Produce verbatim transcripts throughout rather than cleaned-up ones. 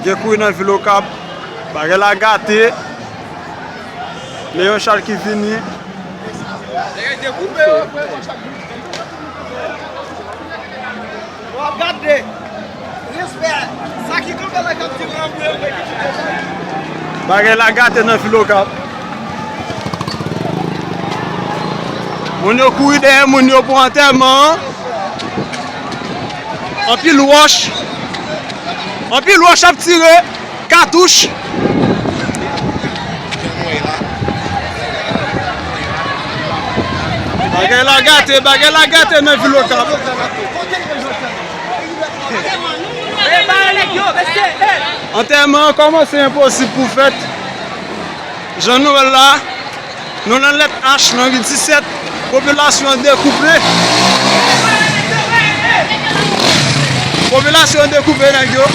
Gen kouri nan vil Okap. Bagay la gate. Leon Charles ki vini. W ap gade. Respè. Sa ki kanpe la k ap tire anmwe yo, men ki tire sa. Bagay la gate nan vil Okap. Moun yo kouri dèyè moun yo pou antèman an. Anpil wòch. Anpil wòch ap tire. Katouch. Bagay la gate, bagay la gate nan vil Okap. Antèman an kòmanse enposib pou fèt. Jan nou wè l la, nou nan lèt H, nan ri disèt, popilasyon an dekoupe. Popilasyon an dekoupe nèg yo.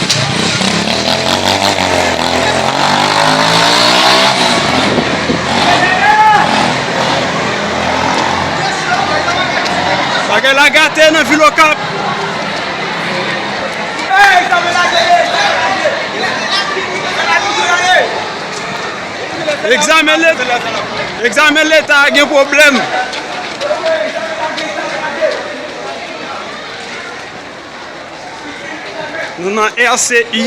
Bagay la gate nan vil Okap. Egzamen Leta, egzamen Leta gen pwoblèm. Nou nan R C I.